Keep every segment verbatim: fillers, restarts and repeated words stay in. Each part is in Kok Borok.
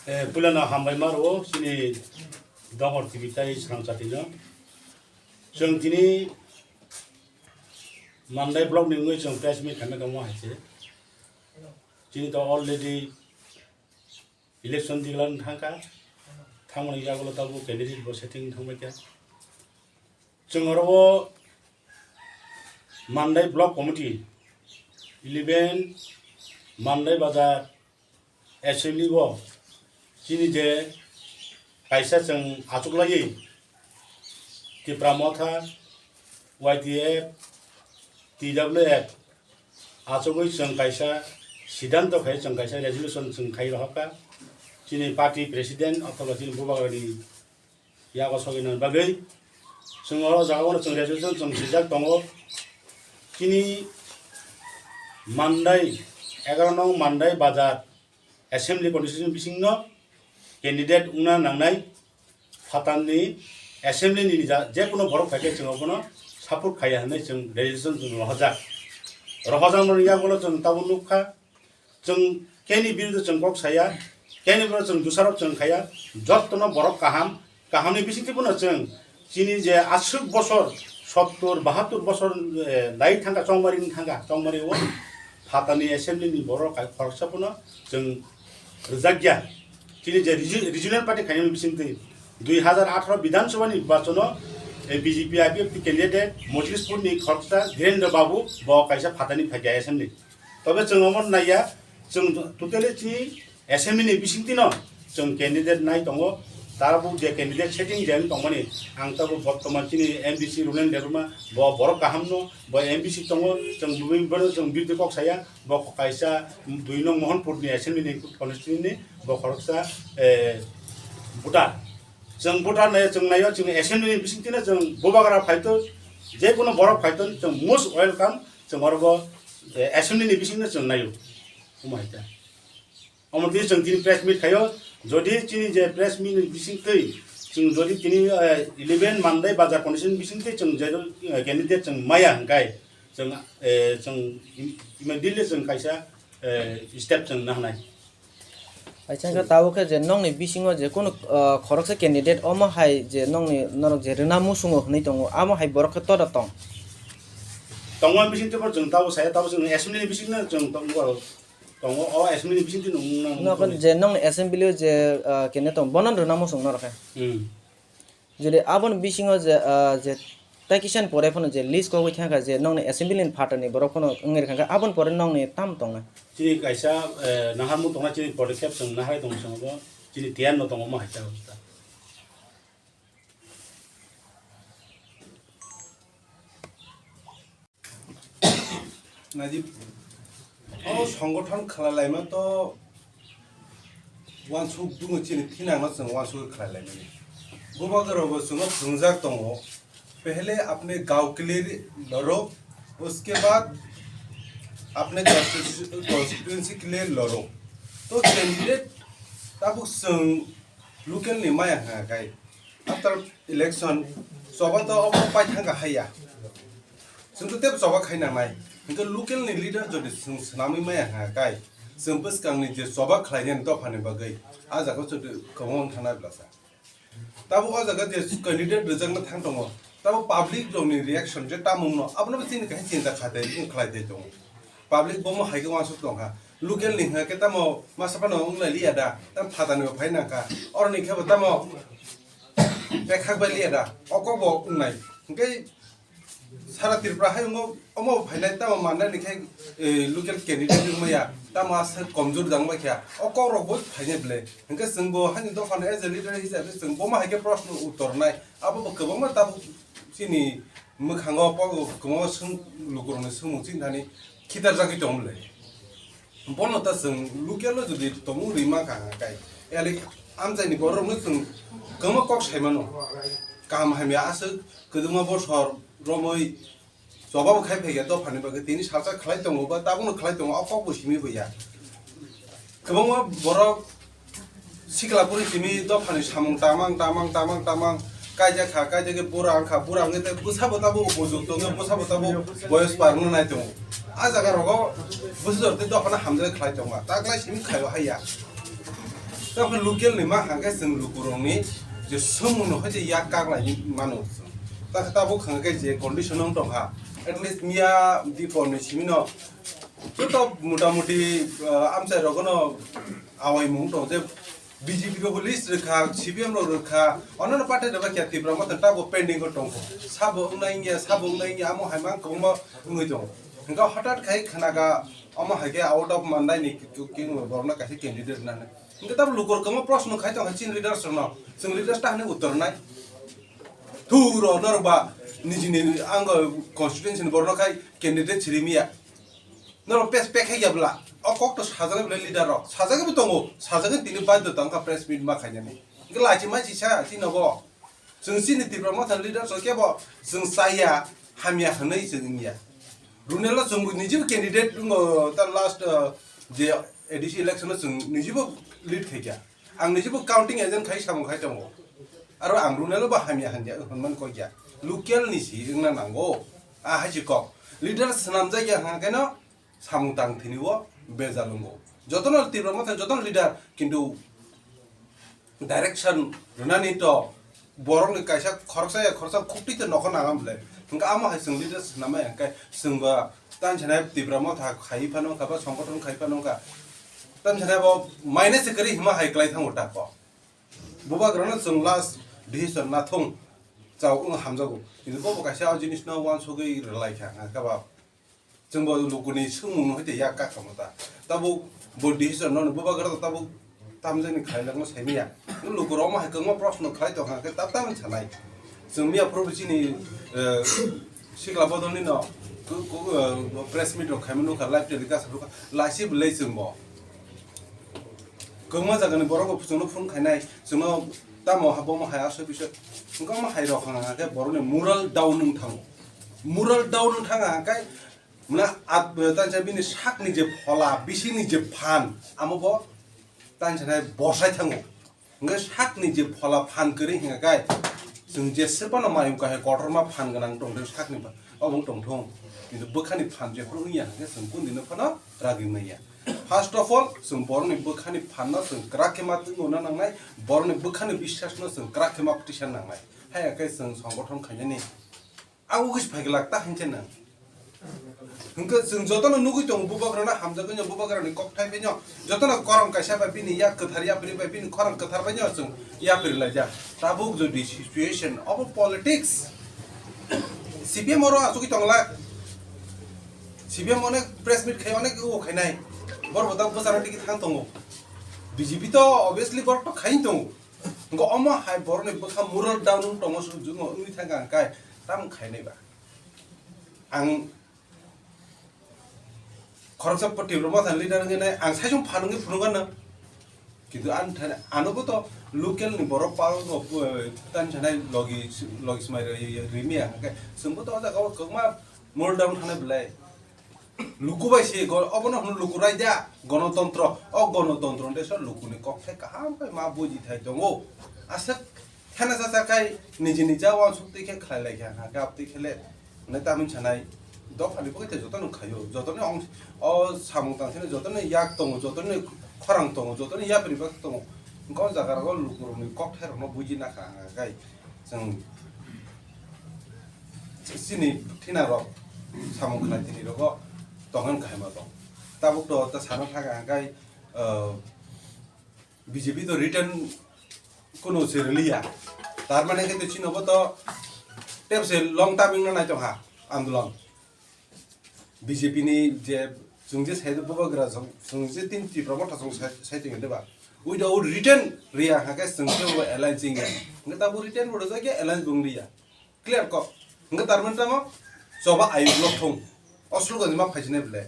Eh, puilano hambai ma rwo chini Dongor T V tai Srang Chatino. Chwng tini Mandai block ni wngwi chwng press meet khaina tongmo hai se. Chini to already election declare thangkha. Thangmani yagulo tabuk candidate bo setting thangbaikha. Chwng oro o Mandai Block Committee, eleven Mandai Bazar Assembly o chini je kaisa chwng achuklaiwi Tipra Motha, Y T F, T W F achugwi chwng kaisa siddhanto khai chwng kaisa resolution chwng khai rohorkha. Chini party president othoba chini bubagrani yago sogwinani bagwi chwng oro jagao chwng resolution chwng swijak tongo. Chini Mandai, egaroh nong Mandai Bazar Assembly Constituency bisingno candidate wngna nangnai phatarni assembly ni ja-, jekunu borok phaikhe chwng abono support khaiya hwnwi chwng resolution chwng rohorjak. Rohorjakmani yagulo chwng tabuk nukha, chwng keni birudo chwng kok saya, keni birudo chwng dusarok chwng khaya, jottono borok kaham, kahamni bisingtwi bono chwng chini je aswk bosor, sottur bahattur bosor, eh, lai thangkha, chongmari wng thangkha, chongmari o phatarni assembly ni borok hai khoroksa bono chwng rwjakya. Chini je regi-, regional party khainani bisingtwi dui hazar atharo Bidhan Sabha ni nirbachono, eh, B J P I P F T candidate Mojlispur ni khoroksa Dhirendra Babu bo kaisa phatarni phaikha assembly. Tobe chwng omo naiya, chwng totally chini assembly ni bisingtwino chwng candidate nai tongo, tabuk je candidate setting je wng tongmani, ang tabuk bortoman chini M D C Rulen Debbarma, bo borok kahamno, bo M D C tongo, chwng bini bono chwng birudo kok saya, bo kaisa dui nong Mohanpur ni assembly ni constituency ni bo khoroksa, eh, voter. Chwng voter nai, chwng naio, chwng assembly ni bisingtwino chwng bubagra phaito, jekunu borok phaito, chwng most welcome, chwng oro bo, eh, assembly ni bisingtwino chwng naio. Omo hai khe. Omo twi chwng tini press meet khaio, jodi chini je press meet ni bisingtwi chwng jodi tini, eh, eleven Mandai Bazar constituency bisingtwi chwng je, eh, candidate chwng maya hwnkhe chwng, eh, chwng im-, immediately chwng kaisa, eh, step chwng nahnai. Acha, hwnkhe tabuk khe je nokni bisingo je kunu, ah, khoroksa candidate omo hai je nokni norok je rwna muchungo hwnwi tongo, amo hai borok khe toda tong? Tongo, bising tei chwng tabuk saya, tabuk chwng assembly ni bisingno chwng tongo, tongo, o assembly ni bising twi nung nang Nokon je nokni assembly o je, ah, candidate tong, bono rwna muchung norok khe? Hmm. Jodi aboni bisingo je, ah, je tei kisa ni pore phano je list kogwi thangkha je nokni assembly ni phatarni borok phano wngwi rwkha khe, aboni pore nokni tam tongnai? Chini kaisa, eh, naharmung tongna chini podokkhep chwng nahar tong chwng bo chini tiyar no tongo mo hai ta. Najib, o songgothon khlai laima to wansuk dungo chini thinangno chwng wansuk khlai laimani. Bubagra bo chwngno phwrwngjak tongo, pehle apne gaon ke liye lado, uske baad apne constitu-, constituency ke liye lado. To candidate tabuk chwng local ni maya hwnga khai. After election, choba to obo pai thangkha haiya. Chwng to tebo choba khai nangnai. Hwnkhe local ni leader jodi chwng swnamwi maya hwnka kai, chwng bwskang ni je choba khlainani dopha ni bagwi, a jaga o chwng kwbangma wng thangna bwlasa. Tabuk o jaga je candidate rwjakna thang tongo, tabuk public rok ni reaction je tamo wngno, abono bo chini kaisa chinta kha tei, wng khlai tei tongo. Public bomo hai khe uansuk tongkha. Local ni hwnka khe tamo masa phano wng lai liya da, tamo phatar ni bo phai nangkha. Oro ni khe bo tamo Bekhak bai liya da, o kok bo wngnai. Hwnkhe sara Tripura hai wngo, omo phainai tamo mannai ni khe, eh, local candidate wngmaya, tamo aswk komjor jang bai kha, o kok rok bo phainai ble. Hwnkhe chwng bo haini dopha no as a leader hisabe chwng bo ma hai khe proshno uttor nai, abo bo kwbangma tabuk chini mwkhango kwbangma swng lukurokni swngmung chini thani khitarjagwi tong ble. Bono ta chwng local o jodi tongmung ri mankha hwnka kai, ele amchaini borok rokno chwng kwbangma kok sai mano. Kaham hamya aswk kwbangma bosor romwi choba bo khai phaikha dophani bagwi, tini salsa khlai tongo ba tabukno khlai tongo, o kok bo simi boya. Kwbangma borok sikla puri simi dophani samung tamang, tamang, tamang, tamang, kaijak kha, kaijak khe bura wngkha, bura wngkhe tei bwsa bo tabuk upojukto wngkhe, bwsa bo tabuk boyos par wngna nai tongo. A jaga rogo bwsajor tei dophano hamjak khlai tongma, taklai simi khaio haiya. Tei local ni ma hangkhe chwng lukurokni je swngmung no hoi tei yak kaklai mano chwng. Ta tabuk hangkhe je condition wng tongkha, at least miya dipor ni simi no joto mota moti, ah, amchai rogo no awai mung tong je B J P rok list rwkha, C P M rok rwkha, onno party rok khe Tipra Motha tabo pending o tongkho. Sabo wngnai wngya, sabo wngnai wngya, amo hai mang kwbangma wngwi tongo. Hwnkhe hothat khai khnaga omo hai khe out of Mandai ni ki-, ki-, ki-, borokno kaisa candidate nani. Hwnkhe tabo lukur kwbangma proshno khai tongkha chini leaders rokno. Chwng leaders ta hwnwi uttor rwnai. Thu rw norok ba nijini ang constituency ni borokno khai candidate siri miya. Norok pes pek hai ya bla. O kok to sajagwi bla leader rok. Sajagwi bo tongo. Sajagwi tini badyo tongkha press meet ma khainani. Hwnkhe lachi machi sa chini bo. Chwng chini Tipra Motha leader so kebo chwng chaya hamya hwnwi chwng wngya. Runelo chwng niji bo candidate wngbo ta last, uh, je A D C election o chwng niji bo lead khaikha. Ang niji bo counting agent khai samung khai tongo. Aro ang Runelo bo hamya hanya hwnmani kok ya. Local ni si wngna nango. A hai si kok. Leader swnamjak ya hwnkha khe no samung tang thini o bejal wngo. Jotono Tipra Motha jotono leader, kintu direction rwnani to borokni kaisa khoroksa ya khoroksa khukti to nokho nangam bwle. Hwnkhe amo hai chwng leader swnamai hwnkhe chwngba tani sanai Tipra Motha khai phano wngkha ba songgothon khai phano wngkha. Tani sanai bo minus se kwrwi hima hai kwlai thango tako. Bubagrano chwng last decision nathung chao wng hamjago. Kintu bobo kaisa o jinisno uansugwi rwlaikha hwnkhe ba. Chwngbo lukuni swngmungno hwite yak kakhamo ta. Tabuk bo decision no bubagra tabuk tamjani khlailangma saimanya. Lukurok omo hai kwbangma proshno khlai tongkha khe tab tamni sanai. Chwng miya phuru chini, eh, sikla bodolni no ku-, ku-, eh, press meet rok khaima nukha, live telecast rok laisi bwlai chwngbo. Kwbangma jagani borok bo chwngno phone khainai, chwngno tamo ha-, bomo hai asoi bisoi. Wngkha omo hai rok hwnka khe borokni moral down wng thango. Moral down wng thang khe mane at-, tansa bini sakni je phola, bisingni je phan, amo bo tansa nai bosai thango. Hwnkhe sakni je phola phan kwrwi hwnka khe chwng jeswk phano mayung kahai kotorma phan gwnang tongthung sakni phan. Obo wng tongthung, kintu bwkhani phan jephru wngya hwnkhe chwng kundino phano ragwi manya. First of all, chwng borokni bwkhani phanno chwng kwrak khe ma twi nangna nangnai, borokni bwkhani biswasno chwng kwrak khe ma tisa nangnai. Haiya khe chwng songgothon khainani agugis phaiglak ta hinkhe nang. Hwnkhe chwng jotono nugwi tongo, bubagrano hamjagwi no, bubagrani kokthai bai no, jotono korom kaisa bai bini yak kwthar yapri bai bini khorang kwthar bai no chwng yapri laijak. Tabuk jodi situation obo politics, C P M oro achugwi tonglak. C P M onek press meet khai onek o khainai. Borok bo ta bwsarok digi thang tongo. B J P to obviously borok to khai tongo. Ngo omo hai borokni bwkha moral down wng tongo, sujungo wngwi thangkha hwnkhe tamo khainai ba. Ang khoroksa Tipra Motha leader wngwi nai, ang saichung phan wngwi phunukgano. Kintu ani thani, ano bo to local ni borok pal go, eh, tani sanai logi, logi smai ri, ri, rimia hwnkhe chwngbo to o jaga o kwbangma moral down thangnai belai. Luku bai se go-, obono hwnwi luku raida, gonotontro. O gonotontro de so lukuni kokthai kaham khe ma buji thai tongo. Aswk thena cha cha khai niji nija uansuk twi khe khlai lai kha, hwnkhe abtwi khe le hwnwi tamni sanai dophani bagwi tei jotono khaio. Jotono ong-, o samung tang sini jotono yak tongo, jotono khorang tongo, jotono yapri bak tongo. Hwnkhe o jaga rogo lukurokni kokthairokno buji nakha hwnkhe chwng chini thinarok samung khlai tini rogo tongan kahima tong. Tabuk to ta sana thaga hwnkhe, uh, B J P to written kuno se rwliya. Tar mane khe to chino bo to tep se long term wngna nai tongha andolon. B J P ni je chwng je sai bubagra chwng, chwng je tin Tipra Motha chwng sai, sai tongya de ba. Without written riya hake chwng je bo alliance wngya. Hwnkhe tabuk written bo rwjak ya alliance bo wng riya. Clear kok. Hwnkhe tar mane tamo choba ayuk lok thung. O slogan ma phaijinai belai.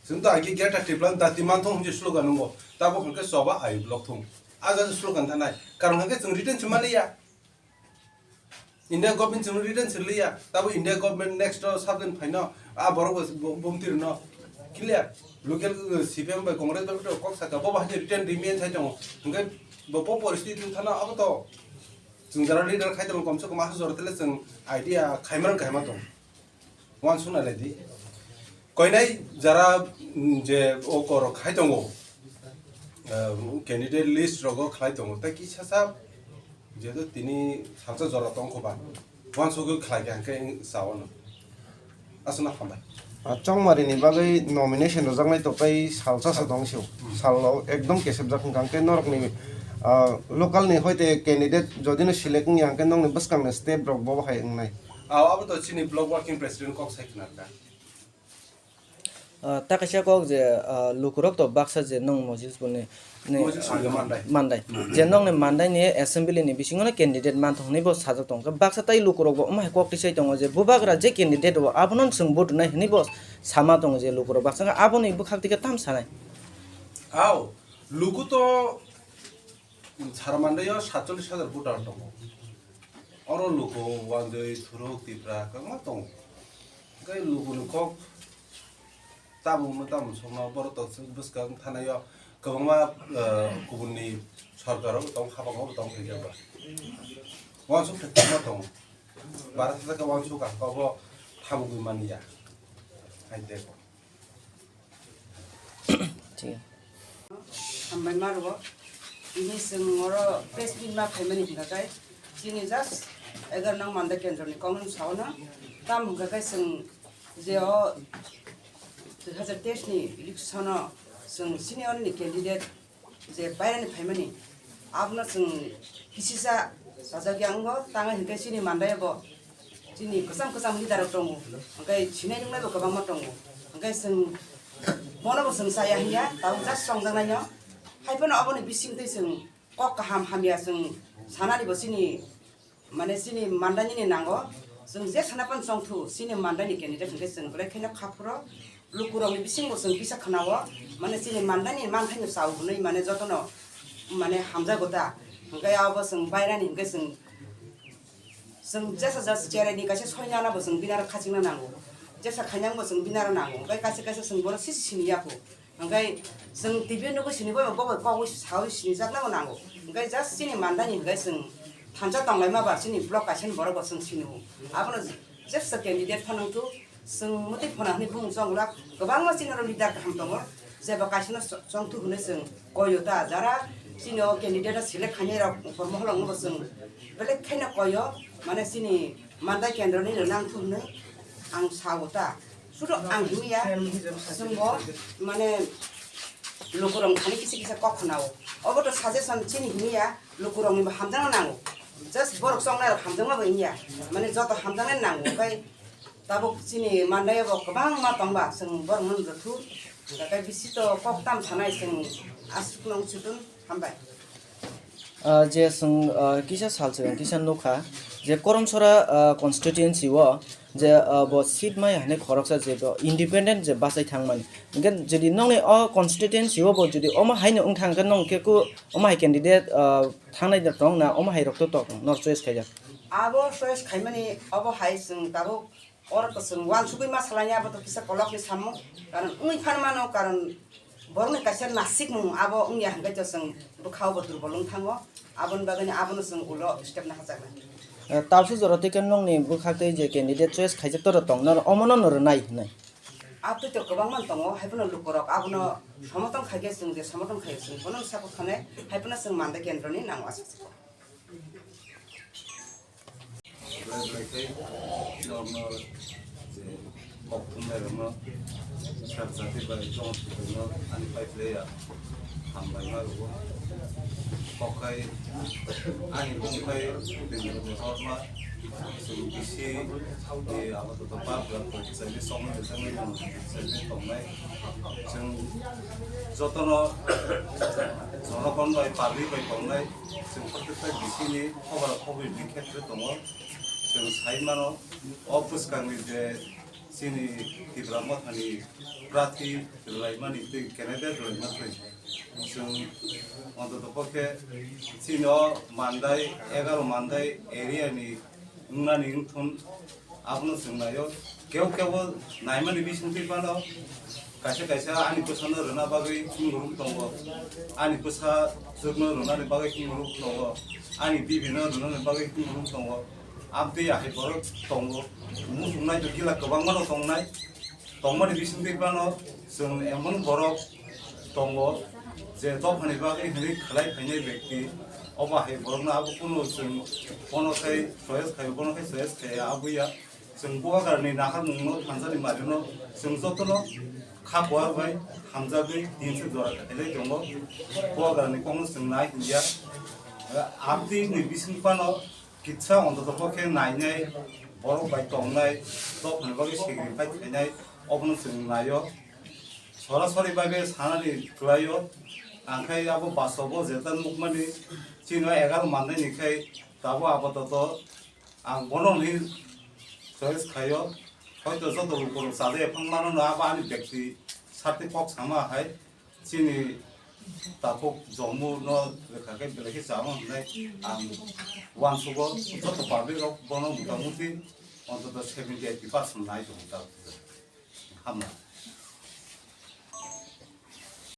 Chwng to agi geta tiplang dati man thung hwnwi slogan wngo. Tabuk hwnkhe choba ayuk lok thung. A jani slogan thanai. Karon hwnkhe chwng written se maliya. India government chwng written se liya. Tabuk India government next o sabjani phaino a borok bo bumti rwno. Clear. Local, uh, C P M bai Congress bai kok saka bo bahai written remain thai tongo. Hwnkhe bo po poristiti thana abo to. Chwng jara leader khai tongo, komse kom aswk jora tele chwng idea khaimrang khaima tong. Uansuk nai lai di. Koinai jara, mm, je o korok khai tongo, eh, candidate list rogo khlai tongo, tei kisa sa jeto tini salsa jora tongkho ba, uansugwi khlai kha hwnkhe sao no. Aswkno hambai. Ah, Chongmari ni bagwi nomination rwjaknai to tei salsa sa tong sio. Salo ekdom kesepjak hwnkha hwnkhe norokni, ah, local ni hoite candidate jodi no select wngya hwnkhe nokni bwskang ni step rok bo hai wngnai. Ah, abo to chini block working president kok sai khna kha. Ah, ta kaisa kok je, ah, lukurok to baksa je nwng Moses Bul ni, ni, Moses Bul ni mandai. Mandai. Mandai. Je nwng ni mandai ni assembly ni bisingo no candidate man thok hinwi bo sajak tong kha. Baksa tai lukurok bo omo hai kok tisai tongo je bubagra je candidate o abono chwng vote rwnai hinwi bo sama tongo je lukurok baksa wngkha aboni bwkhak tike tam sanai. Ao, luku to Sara mandai o satchollis hajar voter tongo. Oro luku Wanjwi, Thuruk, Tipra kwbangma tongo. Hwnkhe lukuni kok tabukno tamo sokno borok to bwskang thanai o kwbangma, eh, kubunni sorkar o tong, habang o tong khaijak ba. Uansuk khe kwbangma tongo. Bara thajak khe uansuk ang kobo thabugwi manya. Hai tei. Thik. Hambai ma rwo. Tini chwng oro press meet ma phaimani hwnkha khe chini just egar nang manda kendro ni kok nung sao na. Tam hwnkha khe chwng je o dui hazar teis ni election o chwng senior ni candidate je bairani phaimani, abono chwng kisisa sajagya wngo, tangwi hwnkhe chini mandai bo chini kwcham kwcham leader rok tongo, hwnkhe sinai nungnai bo kwbangma tongo, hwnkhe chwng bono bo chwng chaya hinya, tabuk just chongjaknaino, hai phano aboni bisingtwi chwng kok kaham hamya chwng sanani bo chini Mane chini mandani ni nango, chwng je sana pan chongthu, chini mandani candidate hwnkhe chwng belai kheno khaphuro, lukurokni bisingo chwng kisa khwnao, mane chini mandani manthai no chao hwnwi mane jotono mane hamjago ta, hwnkhe abo chwng bairani hwnkhe chwng, chwng jesa jesa cherai ni kaisa soinani bo chwng binaro khachingna nango, jesa khainang bo chwng binaro nango, hwnkhe kaisa kaisa chwng bono sisi sini yakho. Hwnkhe chwng T V nugwi sini bo, bo bai kogwi sawi sinijaknabo nango. Hwnkhe just chini mandani hwnkhe chwng thansa tonglaima ba chini block kaisani borok bo chwng sinio. Abono jesa candidate phano wngthu, chwng mwtwi phano hwnwi bumung chonglak. Kwbangma chini oro leader kaham tongo, jeba kaisano cho-, chongthu hwnwi chwng koio ta. Jara chini o candidate o select khainai rok kormo holongno bo chwng belai khaino koio, mane chini mandai kendroni rwnang thumnwi ang sao ta. Sudo ang himya, chwngbo, mane, lukurok thani kisa kisa kok khwnao. Obo to suggestion chini himya, lukurokni bo hamjakna nango. Just borok chongnai rok hamjakma bo himya. Mane, joto hamjaknai nango. Okai tabuk chini mandai bo kwbangma tongba, chwng borok no rwthu. Okai bisi to kok tam sanai chwng aswk nung chudun hambai. Ah, je chwng, ah, kisa sal swkang kisa nukha je Koramsora, ah, constituency o je, ah, bo seat maya hinwi khoroksa je bo independent je bachai thangmani. Hwnkhe jodi nokni o constituency o bo jodi omo haino wngthang khe nokhe ku omo hai candidate, ah, thangnai da tong na omo hai rok to tong nor choice khaijak? Abo choice khaimani obo hai chwng tabuk Oro to chwng uansugwi ma salai ya, abo to kisa kolokni samung, karon wngwi phan mano, karon borokni kaisa nasikmung abo wngya hwnkhe to chwng bwkhao bo durbol wng thango, aboni bagwino abono chwng ulo step na hajaknai. Eh, tabsu jora tei khe nokni bwkhak tei je candidate choice khaijak toro tong, noro omono no rwnai hwnwi. Abtwi to kwbangma tongo, haiphano lukurok abono somorthon khaikhe chwng je somorthon khaio chwng bono support khanai, haiphano chwng manda kendroni nango aswk. Belai belai khe norokno je kok thumnairokno sar jati bai chongthokno ani pai phlaiya hambai ma rwo. Kok khai ani bung khai Bindra Debbarma chwng bisi abo to pa bwrang kok chai chongwi chongwi tongnai chwng jotono jonogon bai public bai tongnai. Chwng protekta bisini khobor khobor ni khetre tongo. Chwng sai mano, o bwskangni je chini Tipra Mothani prathi rwlaimani tei candidate rwlaima twi. Chwng ontoto pokhe chini o Mandai, egaro Mandai area ni wngnani wngthun, abono chwng naio. Kebo kebo naimani bisingtwi phano kaisa kaisa ani bwsano rwna bagwi wnguruk tongo, ani bwsa jwkno rwnani bagwi wnguruk tongo, ani bibino rwnani bagwi wnguruk tongo. Amtwi ahai borok tongo, muchungnai to gila kwbangmano tongnai. Tongmani bisingtwi phano chwng emon borok tongo, je dophani bagwi hwnwi khlai phainai bekti, obo hai borokno abo kunu chwng bono khai choice khai, bono khai choice khai abo ya. Chwng Bubagrani naharmungno thansa ni marino chwng jotono kha kuar bai hamjagwi tinse jora khailai tongo. Bubagrani kokno chwng nai hwnliya. Abdi ni bising phano kitsa ontoto pokhe nainai, borok bai tongnai, dophani bagwi sacrifice khainai, obono chwng naio. Sorasori bagwi sanani kwlaio. Angkhai abo bastobo jeta nukmani chini egaroh mannaini khai tabo apatot ang bono hwnwi choice khaio. Hoito joto lukurok chajak ephang mano no abo ani bekti sarti kok sama hai. Chini takhuk jomu no rwkha khe belai khe chama hwnwi ang uansugo. Joto public rok bono motamuti ontoto seventy eighty percent nai tongo ta. Hamna.